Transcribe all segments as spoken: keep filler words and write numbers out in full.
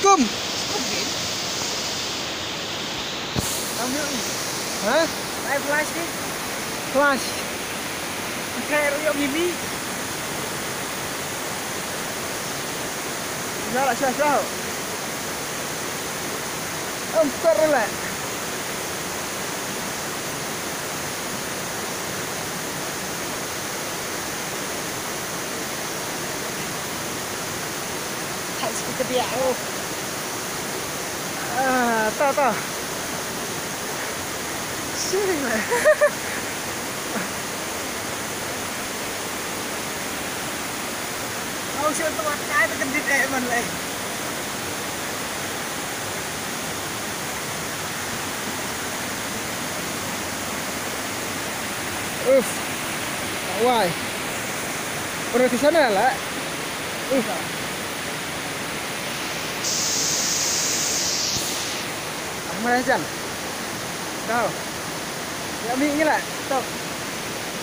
Kum. Ha? Ai flash ni. Flash. Kayak ruyok gini. Dah lah, syah, syah. Em, ter lah. Hai, sikit dia. Oh. Ah, ta, ta. Sini lah. Kau siapa tuan kai terkendit eh man leh. Uff. Wai. Pernah ke sana lah. Uff. Mana jan? Tau. Ya mi ngi lah. Tau.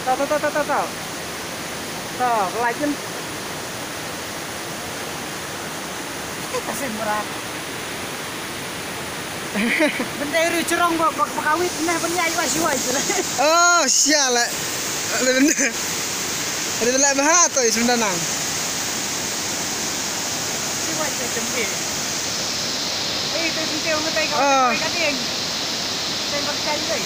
Tau, tau, tau, tau, tau, tau. Tau, like kan. Kasih murah. Bentai ri cerong bak bak bak awit nah, bentai ayu ayu ayu lah. Oh, sial lah. Ada benda. Ada benda bahaya tu sebenarnya. Siwai ke jembe. Eh, tu senteu ngetai kau. Ah. Kau kading. Tembak cai, wei.